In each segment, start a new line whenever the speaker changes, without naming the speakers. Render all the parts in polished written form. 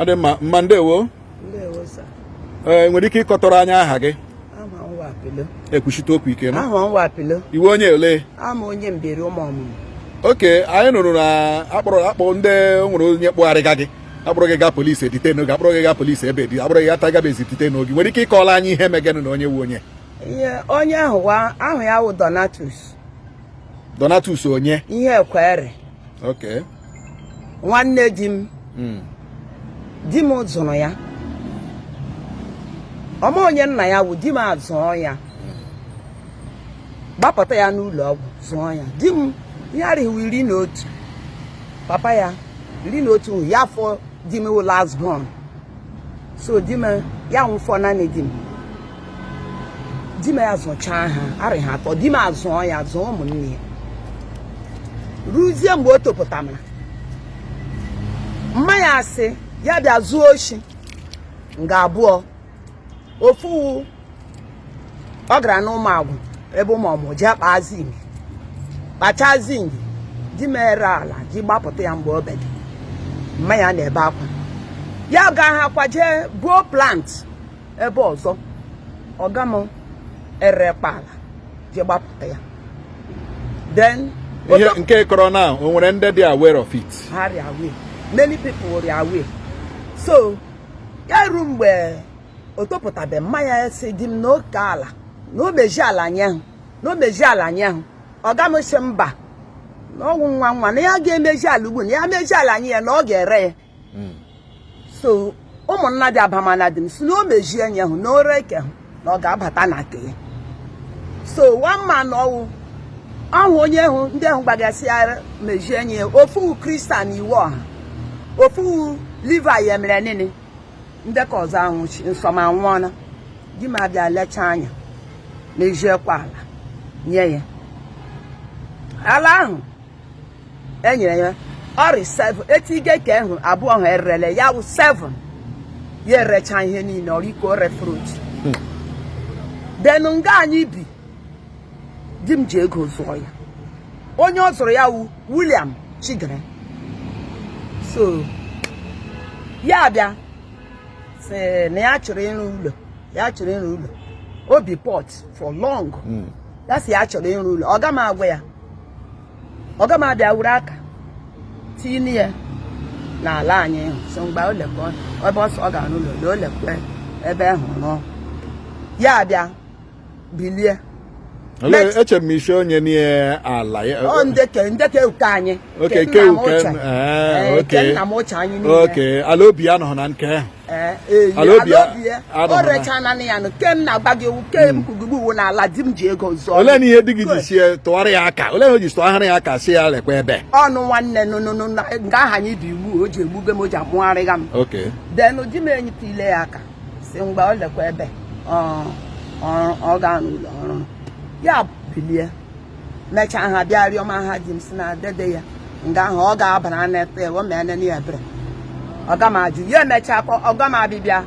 Ọ dị mma. Mma, ndewo.
Ndewo, sir.
Ee, nwere ike ịkọtọrọ anyị aha gị?
Aha m Wapilo.
Ekwuchite okwu ike nọ.
Aha m Wapilo.
Iwe onye ole?
Ama onye Mbieri ụmụ ọmụmụ.
Oke anyị nụrụ na akpọrọ akpọ ndị o nwere onye kpụgharịga gị, akpọrọ gị gaa polisi detain oge, akpọrọ gị gaa polisi ebe dị, akpọrọ gị gaa Tiger Base detain oge. Nwere ike ịkọọla anyị ihe megenụ na onye wu onye?
Ihe onye ahụ wa ahụ ya wụ Donatus.
Donatus onye?
Ihe ekwere. Nwanne di m. Di m zụrụ ya. Ọma onye nna ya wụ, di m azụọ ya. Gbapụta ya n'ụlọ ọgwụ, zụọ ya. Di m ihe arịghị 11. Papa ya 11 ya fọ, di m wụ last born. So di m ya nwụfọ naanị di m. Di m ya zụchaa ha arịghị atọ, di m azụọ ya, zụọ ụmụnne ya. Ruzie mgbe o topụtara, mma ya asị ya bịa zuo oshi nga abụọ. Ofu wu ọ gara n'ụmụ agwụ ebe ụmụ ọmụ jee kpaa zinc, kpachaa zinc, di m ere ala ji gbapụta ya. Mgbe o bede, mma ya na-ebe akwa, ya gaa ha kwa jee buo plant ebe ọzọ, ọga m erekpa ala jee gbapụta ya. Then
Ihe nke kọrọ na o nwere ndị dị aware of it?
Ha rị aware, many people rị aware. So ya ru mgbe o topụtabe, mma ya si di m na oke ala na o meji ala nye ahụ, na o meji ala nye ahụ. Ọga m si mba, na ọnwụ nwa nwa na ya ga-emeji ala ugbu na ya meji ala nye ya na ọ ga-ere ya. So ụmụnna dị abamana di m si na o mejie nye ahụ, na o ree ke ahụ, na ọ ga-abata na nke ya. So one man ọwụ ahụ onye hụ ndị ahụ gbagasị ya mejie nye ya. Ofu Christian iwu ọha, ofu Levi ya mere nini, ndị ka ọzọ anwụchi nsọ ma nwụọla. Di m abịa lechaa anya, mejiekwa ala nye ya. Ala ahụ e nyere ya ọrị 7 etige ka ahụ abụọ ahụ erele ya wụ 7. Ya erecha ihe niile ọriko ore fruit. Then nga anyị bi, di m ji ego zụọ ya. Onye ọ zụrụ ya wụ William Chigere. So ya bịa sị na ya chọrọ ịrụ ụlọ, ya chọrọ ịrụ ụlọ. Obi port for long. Ya sị ya chọrọ ịrụ ụlọ. Ọga m agwa ya, ọga m abịa were aka tinye ya n'ala anyị hụ. So mgbe o lekwa ebe ọsọ ọ ga-arụ ụlọ na o lekwe ebe ahụ rụọ, ya abịa bilie.
Olee eche m isi onye nie ala ya?
Ọ ndeke uke anyị.
Oke,
nke nna m
ke uke,
ochie.
ee,
Ee, nke
oke.
nna m ochie anyị niile.
Oke, ala obi ya nọ na nke ahụ.
Ee, ee,
Ala obi
ala obi ya
anọ
o
na-
recha naanị ya nụ ke m na-agba gị ewu ke m kwugbu uwe n'ala di m ji ego zụọ.
Olee na ihe di gị ji sie tụgharị ya aka? Olee ihe o ji tụgharị ya aka si ya lekwa ebe?
Ọnụ nwanne nụnụnụ nga aha anyị bi ugbu o ji egbugo m, o ji akpụgharịga m. Then di m enyitile ya aka si mgbe ọ lekwa ebe ọ ga-arụ ụlọ ọrụ ya, bilie mechaa ha bịa rịọ ma ha di m si na dede ya nga ahụ ọ ga-abara nete o mee ya ebere. Ọga m ajụ ya, emechaa kpọ ọga m abịbịa,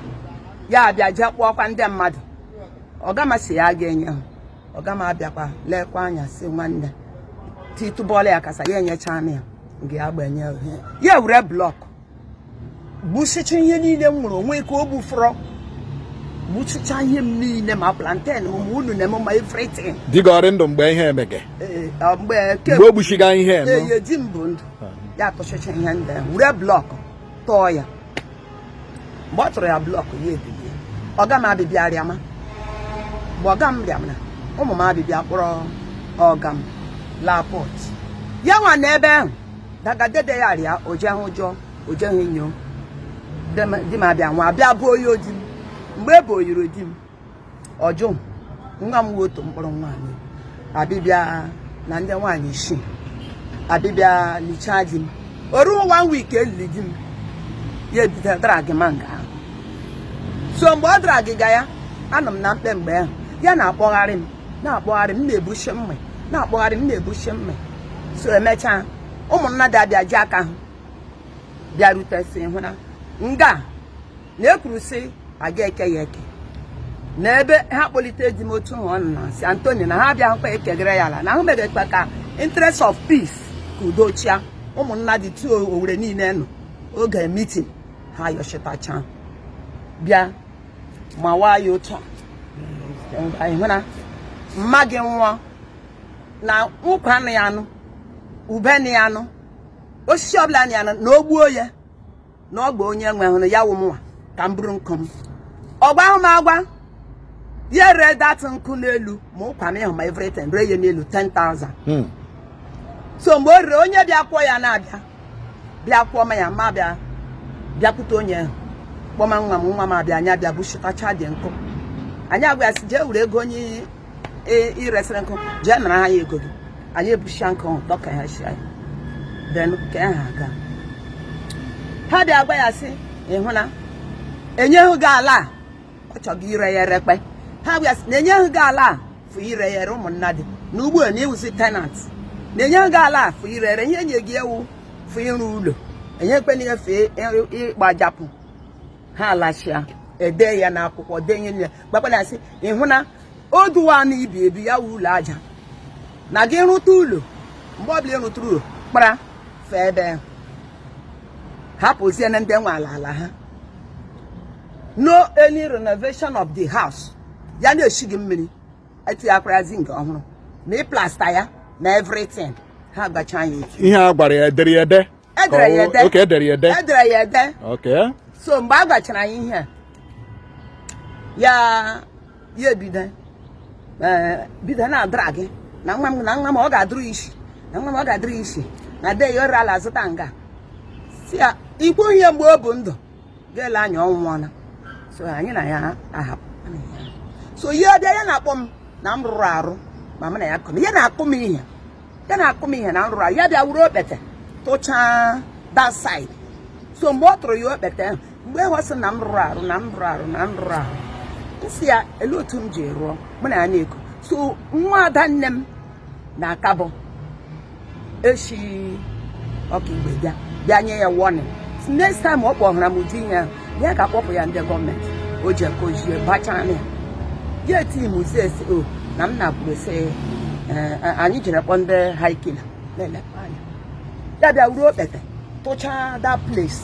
ya abịa jee kpọọkwa ndị mmadụ. Ọga m si ya ga-enye ha. Ọga m abịakwa lekwa anya si nwanne titụbọọlụ ya kasa ya enyecha ya nga ya gbenye ya, were block gbusicha ihe niile m nwere onwe ka o gbufọrọ, gbuchicha ihe m niile, ma plantain, ma unu na m, ma everything.
Di gị ọrị ndụ mgbe ihe emege?
Ee, ọ mgbe
Mgbe o gbuchiga ihe eme?
Ee, di m bụ ndụ. Ya tụchicha ihe ndị ahụ, were block tụọ ya. Mgbe ọ tụrụ ya block, ya ebilie. Ọga m abịbịa rịama. Mgbe ọga m rịamara, ụmụ m abịbịa kpọrọ ọga m laa port. Ya nwa na ebe ahụ dagadede ya rịa oje hụ jụọ oje hụ inyo. Di m abịa nwa abịa bụ oyi di m. Mgbe e boyiri di m ọjụ, nwa m otu mkpụrụ nwaanyị abịbịa na ndị nwaanyị isii abịbịa lichaa di m. O ruo one week elili di m, ya ebido drag ma nga ahụ. So mgbe ọ drag ga ya, anọ m na mkpe. Mgbe ahụ ya na-akpọgharị m, na-akpọgharị m, na-ebuchi mma, na-akpọgharị m, na-ebuchi mma. So emechaa, ụmụnna dị abịa ji aka hụ bịarutesi hụ na nga na ekwuru sị aga eke ya eke na ebe ha kpọlite di m otu hụ ọ nọ na si Antoni na ha abịa hụkwa ekegere ya ala na ahụ megekwa ka interest of peace, ka udo chia. Ụmụnna dị tu Owere niile nọ oge meeting. Ha yọchitacha bịa mawa ya otu a. Ị hụ na mma gị nwụọ na ụkwa nụ ya anụ, ube nụ ya anụ, osisi ọbụla nụ ya anụ, na o gbuo ya na ọ gba onye nwe hụrụ ya wụ mụnwa ka m buru nkụ m. Ọgba ahụ m agwa ya ree that nkụ n'elu ma ụkwa m ịhụ ma everything, ree ya n'elu 10,000. So mgbe o rere, onye bịa kwụọ ya na-abịa bịa kwụọ ma ya ma bịa bịakwute onye ahụ, kpọma nwa m, nwa m abịa, anya bịa bushitacha dị nkụ. Anyị agwa ya sị jee were ego onye iresịrị nkụ, jee nara ha ya ego gị. Anyị ebushia nkụ ahụ dọka ha shi anyị, then ka ha aga. Ha bịa gwa ya sị, ị hụ na enyeghị gị ala a, ọ chọghị ire ya erekpe. Ha gwa ya sị na enyeghị gị ala a fụ ire ya ere, ụmụnna dị na ugbu a na iwuzi tenant, na enyeghị gị ala a fụ ire ere, ihe enye gị ewu fụ ịrụ ụlọ, enyekwana ihe fụ ịgbajapụ. Ha alachia, ede ya n'akwụkwọ, dee ihe niile, gbakwana ya sị, ị hụ na oduwa na ibi ebi ya wụ ụlọ aja, na gị rụta ụlọ, mgbe ọbụla ị rụtụrụ ụlọ kpara fee ebe ahụ, hapụzie na ndị nwe ala ala ha. No any renovation of the house, ya na-eshi gị mmiri, etinyekwara zinc ọhụrụ na ịplaster ya na everything. Ha gbacha ya otu.
Ihe a gwara ya, edere ya ede?
Edere ya ede.
Okay, edere ya ede.
Edere ya ede. So mgbe a gwachara ya ihe a, ya ya ebido bido na-adara gị na nwa m, na nwa m ọ ga-adụrụ isi, na nwa m ọ ga-adụrụ isi, na de ya ọrịa ala azụta nga si ya ikwu ihe mgbe o bụ ndụ ga-ele anya, ọ nwụọla. So anyị na ya ahapụ. So ihe bịa, ya na-akpọ m na m rụrụ arụ, ma m na ya kọ, ya na-akụ m ihe, ya na-akụ m ihe na m rụrụ arụ. Ya bịa wuru okpete tụchaa that side. So mgbe ọ tụrụ ya okpete ahụ, mgbe ọ sị na m rụrụ arụ, na m rụrụ arụ, na m rụrụ arụ, m sị ya ele otu m ji rụọ, mụ na ya na-eko. So nwa ada nne m na akabọ eshi Ọkaigwe bịa bịa nye ya warning. Next time ọ kpọhara m ụdị ihe ahụ, ya ga-akpọpụ ya ndị gọọmenti. O ji ekojie bachaa ya, ya eti m esi o na m na-kwuru sị anyị jere kpọ ndị haikila na-elekwa anya. Ya bịa wuru okpete tụchaa that place,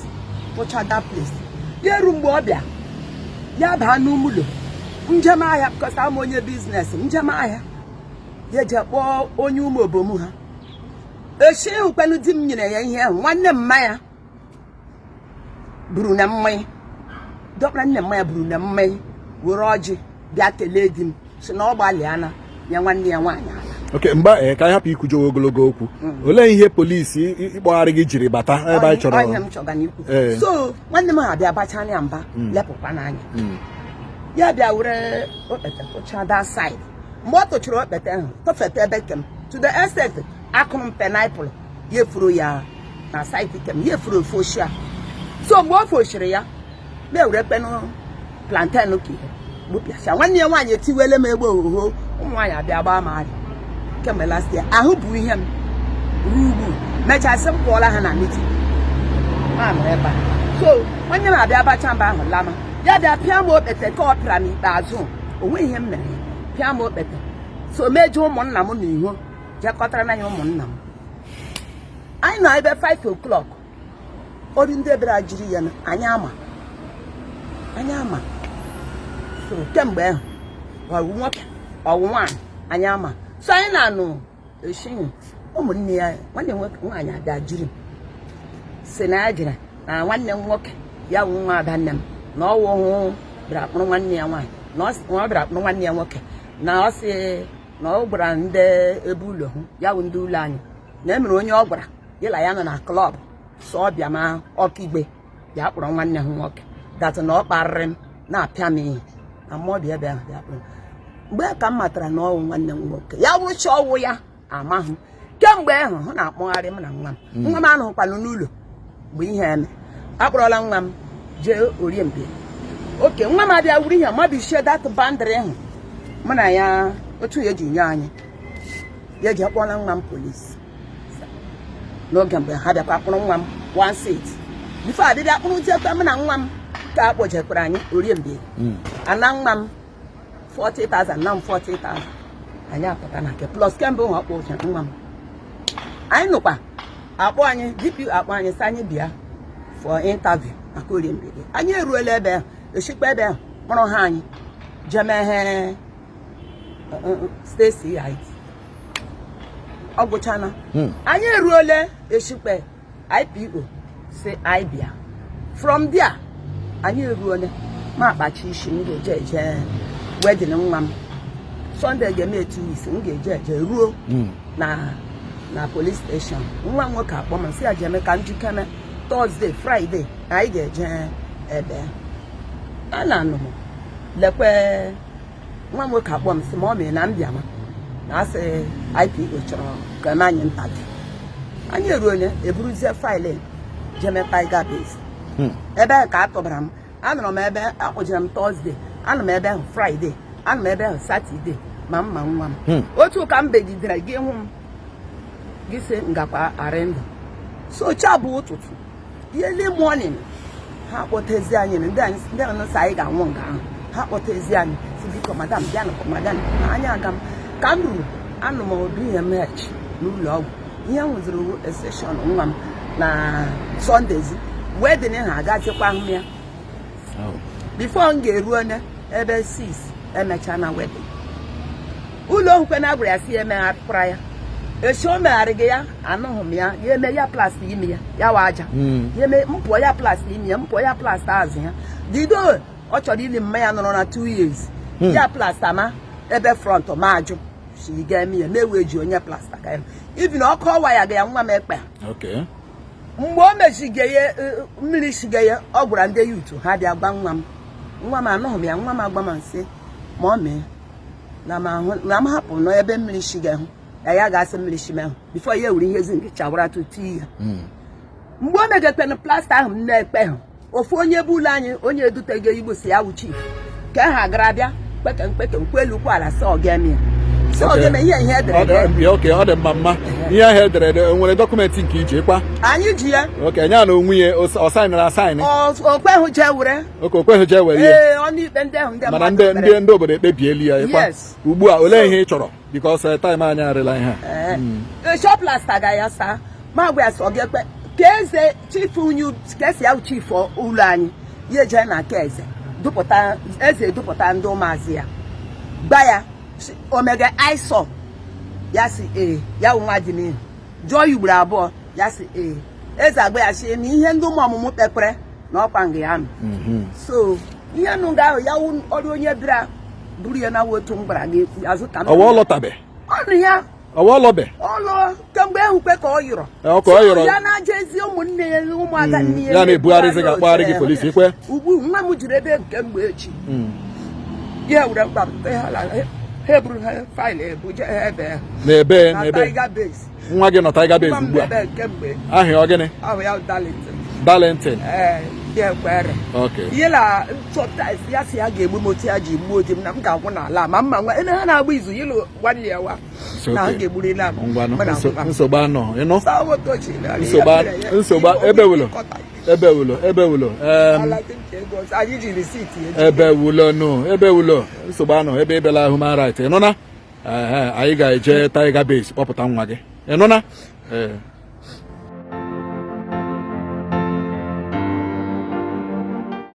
tụchaa that place. Ya eru mgbe ọ bịa, ya baa n'ụlọ njem ahịa, because ama onye business njem ahịa, ya eje kpọọ onye ụmụ obom ha echi hụkwanụ di m nyere ya ihe ahụ. Nwanne mma ya buru na mmanya, dọkpara nne mma ya buru na mmanya, were ọjị bịa kelee di m, si na ọ gbalịana nye nwanne ya nwaanyị ala.
Ok, mgbe ka anyị hapụ ikwujowe ogologo okwu, olee ihe polisi ịkpọgharị gị jiri bata ebe anyị chọrọ?
Ihe m chọga n'ikwu. So nwanne m ha bịa bacha ya mba, lepụkwa n'anya. Ya bịa were okpete tụchaa that side. Mgbe ọ tụchara okpete ahụ, tụfete ebe kem to the extent akụrụ m pineapple, ya efuru ya na side kem, ya efuru ofoshia. So mgbe o foshiri ya, ma ewere kpenụ plantain ka ihe gbupịacha. Nwanne ya nwaanyị etiwele m egbe ohoho, ụmụ nwaanyị abịa gbaa m arịa. Kemgbe last year ahụ bụ ihe m ruo ugbu mechasị m pụọla ha na meeting ha nọ ebe a. So nwanne m abịa bacha mba ahụ lama, ya bịa pịa m okpete ka ọ pịara m ikpeazụ. O nweghị ihe m mere ya, pịa m okpete. So mejọ ụmụnna m na iho jekọtara na ya ụmụnna m. Anyị nọ ebe 5 o'clock, ori ndị bịara jiri ya na anyị ama, anyị ama. So kemgbe ahụ, ọwụ nwoke ọwụ nwaanyị, anyị ama. So anyị na-anụ eshighị ụmụnne ya. Nwanne m nwoke nwaanyị abịa jiri m si na ya jere na nwanne m nwoke, ya wụ nwa ada nne m, na ọ wụ bịara kpụrụ nwanne ya nwaanyị, na ọ bịara kpụrụ nwanne ya nwoke, na ọ sị na ọ gwara ndị ebe ụlọ hụ ya wụ ndị ụlọ anyị, na e mere onye ọ gwara yịla ya nọ na club, so ọ bịa ma Ọkaigwe bịa kpọrọ nwanne ha nwoke, that na ọ kparịrị m na-apịa m ihe, na mmụọ bịa bịa bịa kpọrọ. Mgbe ka m matara na ọwụ nwanne m nwoke, ya wụrụcha ọwụ ya amahụ. Kemgbe ahụ hụ na-akpọgharị m na nwa m, nwa m anọkwanụ n'ụlọ mgbe ihe eme. Akpọrọla nwa m jee orie mbe oke. Nwa m abịa wuru ihe mabichie that boundary ahụ mụ na ya otu ya eji nye anyị. Ya eji akpọla nwa m polisi n'oge mgbe ha bịakwa kpụrụ nwa m one seat before abịbịa kpụrụziekwa m na nwa m ka akpọjekwara anyị orie mbe ana nwa m 40,000 na m 40,000. Anyị apụta na nke plus kemgbe ụmụ ọkpọ ụcha nwa m. Anyị nụkwa akpọ anyị, DPO akpọ anyị sị anyị bịa For interview maka Orie Mgbede. Anyị eruola ebe ahụ, eshikwa ebe ahụ kpọrọ ha anyị jemeghe state CID. Ọ gwụchana. Anyị eruola eshikpe IPO si anyị bịa. From there anyị eruola, ma akpachi isi m ga-eje eje wedding nwa m Sunday ga-eme 2 weeks. M ga-eje eje ruo na police station. Nwa m nwoke akpọ m, sị ya jeme ka njikere Thursday, Friday anyị ga-eje ebe a na-anụ m. Lekwe, nwa m nwoke akpọ m, sị ma ọ mee na m bịama na asị IPO chọrọ ka eme anyị interview. Anyị eruole, eburuzie file jeme Tiger Base. Ebe ahụ ka a tụbara m. Anọrọ m ebe akpọjere m Thursday, anọ m ebe ahụ Friday, anọ m ebe ahụ Saturday. Ma mma nwa m otu ka m begidere gị hụ m gị sị ngakwa arị ndụ. So cha bụ ụtụtụ early morning, ha kpọtezi anyị ndị anyị ndị nọ sị anyị ga-anwụ nga ahụ. Ha kpọtezi anyị si, "Biko madam, bịanụ, madam." Anyị aga m ka m ruru, anụ m BMH n'ụlọ ọgwụ. Ihe m hụziri seshọn nwa m na Sundays wedding ha agazikwa m ya. Before m ga-eru onye ebe 6, emechaa na wedding. Ụlọ okwukwe na agwara ya si emegharịkwara ya esi o megharịghị ya. Anụghị m ya. Ya eme ya plaster imi ya, ya wa aja. Ya eme m pụọ, ya plaster imi ya, m pụọ, ya plaster azụ ya. Dido ọ chọrọ ili mma ya nọrọ na 2 years. Ya plaster ma ebe front ma ajụ si ga-eme ya mewe ji onye plaster ka ya even ọkụ ọwa ya ga ya nwa m ekpe. Mgbe o mechige ya, mmiri shige ya, ọ gwara ndị youth ha bịa gwa nwa m. Nwa m anụghị m ya. Nwa m agba m nsị ma ọ mee na m ahụ na m hapụ nọ ebe mmiri shige hụ ya, ya ga-asị mmiri shime hụ before ya ewere ihe ezi nke chawara tutu ya. Mgbe o megekpenụ plaster ahụ m na-ekpe hụ, ofu onye bụ ụlọ anyị, onye edutego Igbo si ya wụ chief ka ha gara bịa kpeke mkpeke nkwu elu kwu ala, sị ọ ga-eme ya, sị ọ ga-eme ihe ihe edere ede.
Ok, ọ dị mma mma. Ihe ahụ edere ede, o nwere document nke iji kwa?
Anyị ji ya.
Ok, nya na onwe ya ọ saịnara asaịnị?
O kweghị jee were.
Ok, o kweghị jee were ihe.
Ee, ọnụ ikpe ndị ahụ ndị
mana
mmadụ
ndị
kpere.
ndị obodo ekpebieli ya ịkwa?
Yes.
Ugbu a, olee ihe ị chọrọ? Because time anyị arịla ihe a.
Ee, shop plaster ga ya saa ma gwa ya sọ gị ekpe ka eze chief unyu ka esi ya chief ụlọ anyị ya eje na nke eze dupụta eze, dupụta ndị ụmụazị ya gba ya sị, omega isọ ya si ee, ya wụ nwa dị n'ihu. Jụọ ya ugboro abụọ, ya si ee. Eze agba ya sị na ihe ndị ụmụ ọmụmụ kpekpere na ọkwa nga ya nọ. So ihe nụ nga ahụ ya wụ ọrụ onye bịara buru ya na otu m gwara gị azụ ka m.
Ọwa ọlọtabe?
Ọnụ ya.
Ọwa ọlọbe?
Ọlụ kemgbe ehukwe ka ọ yọrọ.
Ọ ka ọ yọrọ.
So, ya na-aja ezi ụmụnne ya, ụmụada nne ya.
Ya na-ebugharịzi gị, akpagharị gị polisi ikwe.
Ugbu nwa m jiri ebe nke mgbe echi ya were mkpa ha ha eburu ha file ebuje ha ebe ahụ.
N'ebe?
Na
N'ebe?
Tiger Base.
Nwa gị nọ Tiger Base?
Nwa m
Ugbu a?
ebe nke mgbe.
Aha ọ gịnị?
Ahụ ya Darlington.
Darlington.
Ee, dị ekwere. Ihe na sometimes ya si ya ga-egbu m otu ya ji gbuo di m, na m ga-agwụ n'ala ma mma nwa ebe ha na-agba izu ilu nwanne ya wa na ha ga-egburila m.
Ngwanụ.
Mụ na nwa m.
Nsogbu anọ ịnụ.
Sawo tochi na-
Nsogbu ebe wulo, ebe wulo, ebe wulo.
Ala dị nke ego ọzọ. Anyị ji receipt eji.
Ebe wulo nụ, ebe wulo, nsogbu anọ ebe ebela human right, ịnụ na? Ehe, anyị ga-eje Tiger Base kpọpụta nwa gị, ịnụ na? Ee.